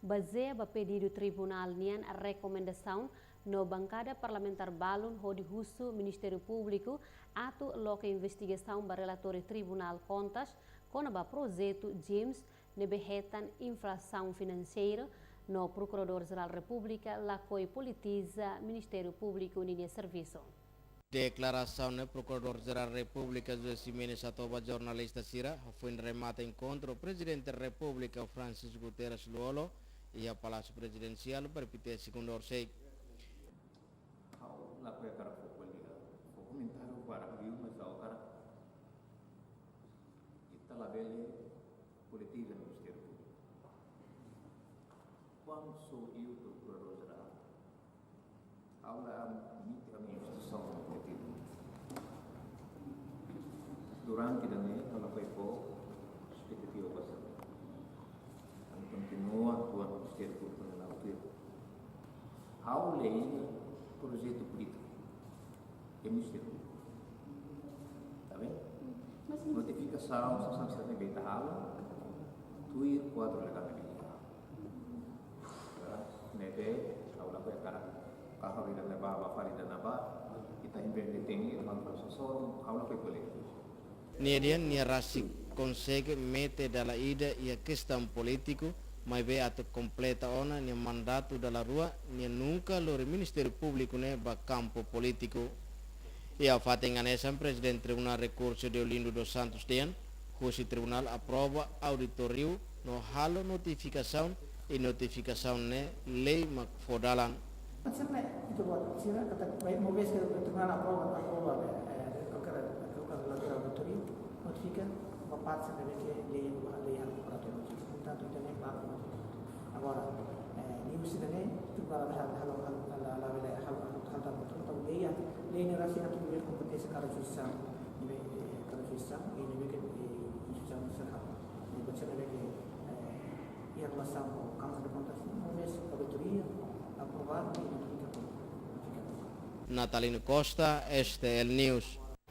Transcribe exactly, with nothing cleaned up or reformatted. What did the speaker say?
Bazeia ba pedidu tribunál nian rekomendasaun no bankada parlamentár balun hodi husu Ministériu Públiku atu loke investigasaun ba relatóriu Tribunál Kontas kona-ba projetu James ne'ebé hetan infrasaun finanseira no Prokuradór Jerál Repúblika lakohi politiza Ministériu Públiku ninia servisu. Deklarasaun ne'e Prokuradór Jerál Repúblika José Ximenes hato'o ba jornalista sira, foin remata enkontru Prezidente Repúblika Francisco Guterres Lú-Olo iha Palásiu Prezidensiál, P R P T, segundu horisehik. Ha'u lakohi hakarak fó ko'alia, fó komentáriu barak liu, mas ha'u hakarak, ita labele politiza Ministériu Públiku. Kuandu sou iha Prokuradór Jerál, ha'u la admite ami instituisaun komu politiku. Durante ida-ne'e, ha'u lakohi fó espetativa ba sira. Ami kontinua atu Ministériu Públiku na altura. Ha'u lei projetu polítiku. É Ministériu Públiku. Tá bem? Mas notifikasaun, sasán sira ne'ebé ita halo, tuir kuadru legál ne'ebé iha. Ne'ebé, ha'u lakohi hakarak, ka ha'u ida-ne'ebá, ba fali ida-ne'ebá, ita investe tenke, ita manda para sosoro, ha'u lakohi ko'alia. Nia dehan nia rasik konsege mete dala ida iha kestaun polítiku, maibé atu kompleta ona nia mandatu dala rua, nia nunka lori Ministériu Públiku ne'e ba kampu polítiku. Iha fatin hanesan, Prezidente Tribunál Rekursu Deolindo dos Santos dehan, husi tribunál aprova auditóriu no halo notifikasaun, i notifikasaun ne'e lei mak fó dalan. Mas sira ne'e, ita buat, sira katak, baik, uma vez que o tribunal aprova, aprova, eh, eh, kualkér, kualkér relatóriu auditóriu, notifika ba parte sira ne'ebé ke lei, lei halo para todos. Portantu, ita ne'e ba Agora, eh, ne'e husi ida-ne'e, tribunál halo, halo, halo, halo, halo, halo, halo, halo, halo, lei, lei ne'e rasik atu iha kompeténsia kada jurisdisaun, ne'ebé, eh, kada jurisdisaun, i ne'ebé ke, eh, jurisdisaun sira halo. Ne'ebé ke, eh, iha relasaun ho Câmara de Contas, uma vez auditoria aprovadu, i notifika, notifika. Natalino Costa, S T L News.